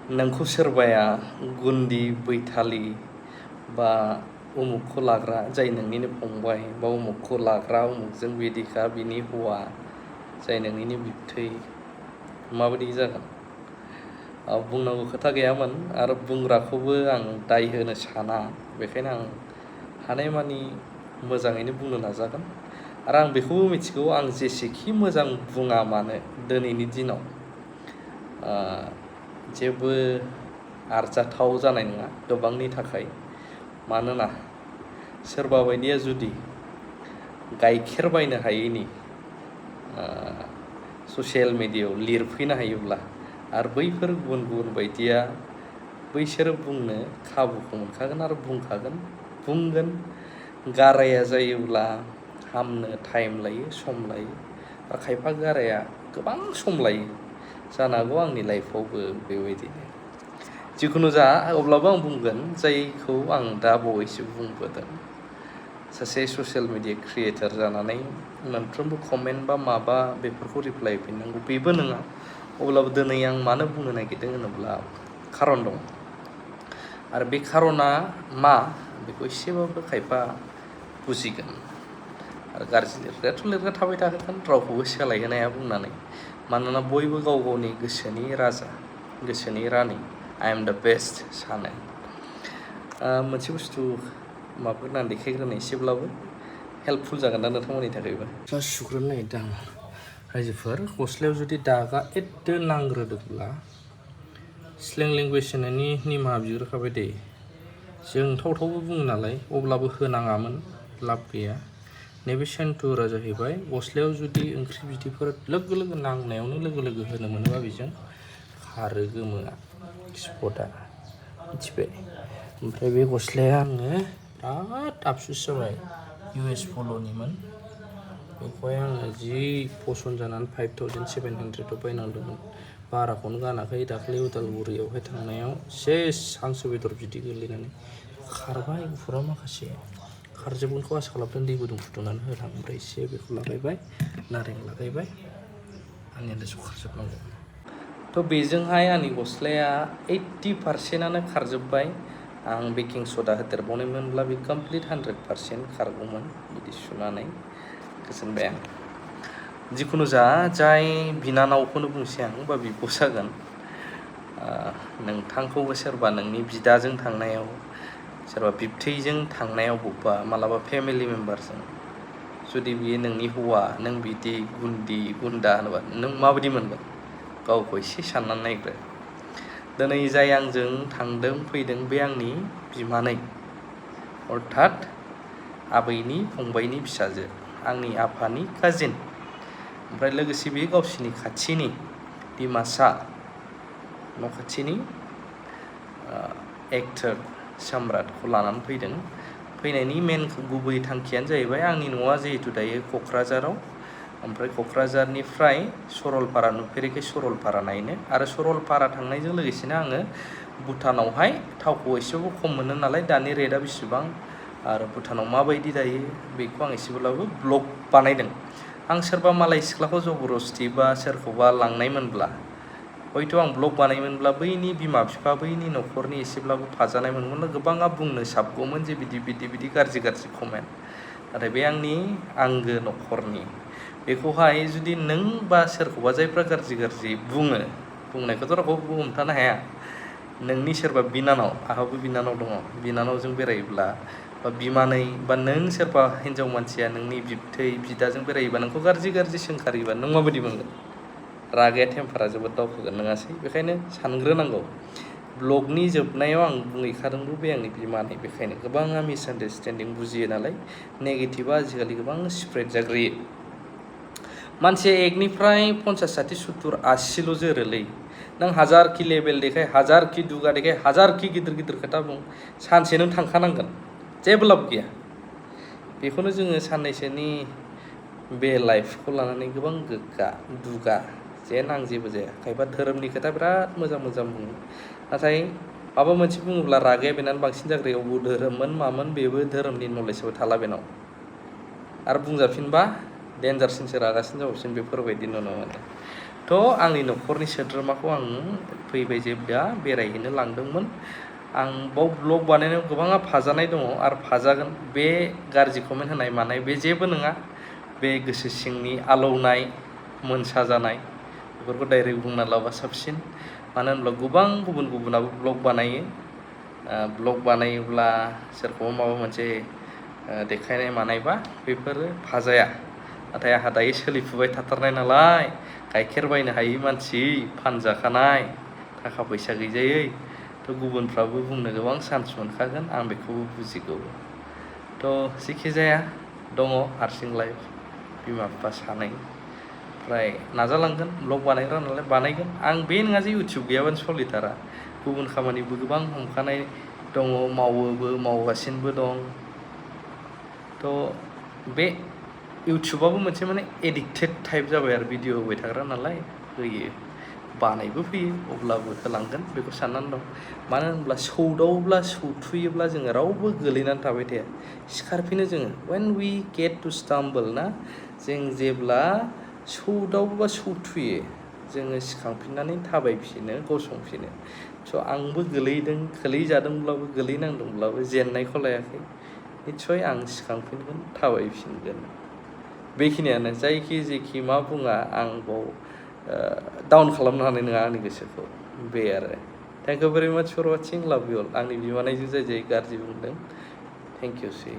नोंखौ सोरबाया गुन्दि बैथालि बा उमुखखौ लाग्रा जाय नोंनिनो फंबाय बा उमुखखौ लाग्रा उमुखजों बिदिखा बिनि हौवा जाय नोंनिनो बिबथै माबायदि जागोन? बुंनांगौ खोथा गैयामोन आरो बुंग्राखौबो आं दाय होनो साना। बेखायनो आं हानायमानि मोजाङैनो बुंनो नाजागोन। आरो आं बेखौबो मिथिगौ, आं जेसेखि मोजां बुङा मानो दिनैनि दिनाव जेबो आरजाथाव जानाय नङा गोबांनि थाखाय। मानोना सोरबा बायदिया जुदि गाइखेर बायनो हायैनि ससियेल मिडियायाव लिरफैनो हायोब्ला आरो बैफोर गुबुन गुबुन बायदिया बैसोरो बुंनो खाबुखौ मोनखागोन आरो बुंगोन। गाराया जायोब्ला हामनो टाइम लायो, सम लायो। आरो खायफा गाराया गोबां सम लायो। जानो हागौ आंनि लाइफआवबो बेबायदिनो। जिखुनु जा, अब्लाबो आं बुंगोन जायखौ आं दा बावैसो बुंबोदों। सासे ससियेल मिडिया क्रिएटर जानानै मोनफ्रोमबो कमेन्ट बा माबा बेफोरखौ रिप्लाय होफिननांगौ बेबो नङा। अब्लाबो दिनै आं मानो बुंनो नागिरदों होनोब्ला खारन दं। आरो बे खारना मा बेखौ एसेबाबो खायफा बुजिगोन। आरो गाज्रि लिरग्रा थाबाय थागोन, रावखौबो सोलायहोनो हाया बुंनानै। मानोना बयबो गाव गावनि गोसोनि राजा, गोसोनि रानि, आइ एम दा बेस्ट सानो। मोनसे बुस्थु माबाग्रोनानै देखायग्रोनो एसेब्लाबो हेल्पफुल जागोन ना नोंथांमोननि थाखायबो। सुग्रोनो नागिरदों आं। रायजोफोर, गस्लायाव जुदि दागा एददो नांग्रोदोंब्ला स्लें लेंगुवेज होनायनि निमाहा बिग्रोखाबाय दे। जोंथावथावबो बुङो नालाय, अब्लाबो होनाङामोन, लाब गैया। नैबे सेन्टुरा जाहैबाय गस्लायाव जुदि ओंख्रि बिदैफोर लोगो लोगो नांनायावनो लोगो लोगो होनो मोनोबा बेजों खारो गोमोआ, स्पटआ, मिथिबाय? ओमफ्राय बे गस्लाया आङो बिराद आफसुस जाबाय। US पल'निमोन। बेखौहाय आङो जि पसन जानानै 5700 बायनांदोंमोन। बाराखौनो गानाखै। दाख्लै उदालगुरियावहाय थांनायाव सेस हांसो बेदर बिदै गोलैनानै खारबाय गुफुरा माखासे। खारजोबगोनखौ आसा खालामदों, दै गुदुं फुदुंनानै होदां। ओमफ्राय एसे बेखौ लागायबाय, नारें लागायबाय। आंनि आन्दासाव खारजोबनांगौ। थ' बेजोंहाय आंनि गस्लाया 80%आनो खारजोब्बाय। आं बेकिं सदा होदेरबावनायमोनब्ला बे कमप्लिट 100% खारगौमोन। बिदि सुनानै गोजोनबाय आं। जिखुनु जा, जाय बिनानावखौनो बुंसै आं बा बिब' जागोन, नोंथांखौबो सोरबा नोंनि बिदाजों थांनायाव, सोरबा बिबथैजों थांनायाव, बबेबा मालाबा फेमिलि मेम्बारजों जुदि बियो नोंनि हौवा, नों बिदि गुन्दि गुन्दा होनोबा नों माबायदि मोनगोन? गावखौ एसे साननानै नायग्रो। दिनै जाय आंजों थांदों फैदों बे आंनि बिमानै, अर्थात आबैनि फंबायनि फिसाजो, आंनि आफानि काजिन। ओमफ्राय लोगोसे बेयो गावसिनि खाथिनि डिमासा न' खाथिनि एक्टर सम्राटखौ लानानै फैदों। फैनायनि मेन गुबै थांखियानो जाहैबाय आंनि न'आ जिहेतु दायो क'क्राझाराव, ओमफ्राय क'क्राझारनिफ्राय सरलपारा नुफेरैखाय सरलपारा नायनो, आरो सरलपारा थांनायजों लोगोसेनो आङो भुटानावहाय थावखौ एसेबाबो खम मोनो नालाय, दानि रेटआ बेसेबां आरो भुटानाव माबायदि दायो बेखौ आं एसेब्लाबो ब्लग बानायदों। आं सोरबा मालाय सिख्लाखौ जबरदस्ति बा सोरखौबा लांनायमोनब्ला हयथ' आं ब्लग बानायमोनब्ला बैनि बिमा बिफा, बैनि न'खरनि एसेब्लाबो फाजानाय मोनगौमोन। गोबाङा बुंनो साबगौमोन जे बिदि गाज्रि कमेन्ट। नाथाय बे आंनि आंगो न'खरनि। बेखौहाय जुदि नों बा सोरखौबा जायफ्रा गाज्रि बुङो, बुंनायखौथ' रावखौबो हमथानो हाया। नोंनि सोरबा बिनानाव, आंहाबो बिनानाव दङ, बिनानावजों बेरायोब्ला बा बिमानै, बा नों सोरबा हिन्जाव मानसिया नोंनि बिबथै बिदाजों बेरायोबा नोंखौ गाज्रि सोंखारियोबा नों माबायदि मोनगोन? रागाया टेम्पारा जोबोद दावखोगोन, नङासै? बेखायनो सानग्रोनांगौ। ब्लगनि जोबनायाव आं बुंहैखादोंबो बे आंनि बिमानै। बेखायनो गोबाङा मिसआन्डारस्टेन्डिं बुजियो नालाय, नेगेटिभआ आजिखालि गोबां स्प्रेड जाग्रोयो। मानसिया 1निफ्राय 50, 60, 70, 80ल' जोरोलै। नों हाजारखि लेभेल देखाय, हाजारखि दुगा देखाय, हाजारखि गिदिर खोथा बुं, सानसे नों थांखानांगोन, जेबो लाब गैया। बेखौनो जोङो साननैसोनि बे लाइफखौ लानानै गोबां गोग्गा दुगा, जेन आं जेबो जाया। खायफा धोरोमनि खोथा बिराद मोजां बुङो, नाथाय माबा मोनसे बुङोब्ला रागाया बेनानो बांसिन जाग्रोयो। अबाव धोरोममोन मामोन बेबो धोरोमनि नलेजबो थाला बेनाव। आरो बुंजाफिनबा डेन्जारसिनसो रागासिन जाबावसिन, बेफोरबायदि नुनो मोनो। थ' आंनि न'खरनि सोद्रोमाखौ आं फैबाय जेब्ला बेरायहैनो लांदोंमोन आं बाव ब्लग बानायनायाव गोबाङा फाजानाय दङ आरो फाजागोन बे गाज्रि कमेन्ट होनाय मानाय बे जेबो नङा बे गोसो सिंनि आलौनाय मोनसा जानाय बेफोरखौ डाइरेक्ट बुंना लाबा साबसिन मानो होनब्ला गोबां गुबुनाबो ब्लग बानायो ब्लग बानायोब्ला सोरखौबा माबा मोनसे देखायनाय मानायबा बेफोरो फाजाया नाथाय आंहा दायो सोलिफुबाय थाथारनाय नालाय गाइखेर बायनो हायि मानसि फानजाखानाय थाखा फैसा गैजायै थ' गुबुनफ्राबो बुंनो गोबां चान्स मोनखागोन आं बेखौबो बुजिगौ थ' जेखि जाया दङ हारसिं लाइफ बिमा बिफा सानै ओमफ्राय नाजालांगोन ब्लग बानायग्रा नालाय बानायगोन आं बे नङा जे इउटुब गैयाबानो सोलिथारा गुबुन खामानिबो गोबां हमखानाय दङ मावोबो मावगासिनोबो दं थ' बे इउटुबाबो मोनसे माने एडिक्टेड टाइप जाबाय आरो भिडिअ होबाय थाग्रा नालाय होयो बानायबो फैयो अब्लाबो होलांगोन बेखौ साननानै दं मानो होनब्ला सौदावोब्ला सौथुयोब्ला जोङो रावबो गोलैनानै थाबाय थाया सिखारफिनो जोङो when we get to stumble ना जों जेब्ला सौदावोबा सौथुयो जोङो सिखांफिननानै थाबायफिनो गसंफिनो स' आंबो गोलैजादोंब्लाबो गोलैनांदोंब्लाबो जेननायखौ लायाखै निस्सय आं सिखांफिनगोन थाबायफिनगोन बेखिनियानो जायखि जेखि मा बुङा आं बाव डाउन खालामनो हानाय नङा आंनि गोसोखौ बे आरो थेंक इउ भेरि माच फर वाचिं लाभ इउ अल आंनि बिमानायजों जाय गाज्रि बुंदों थेंक इउ सै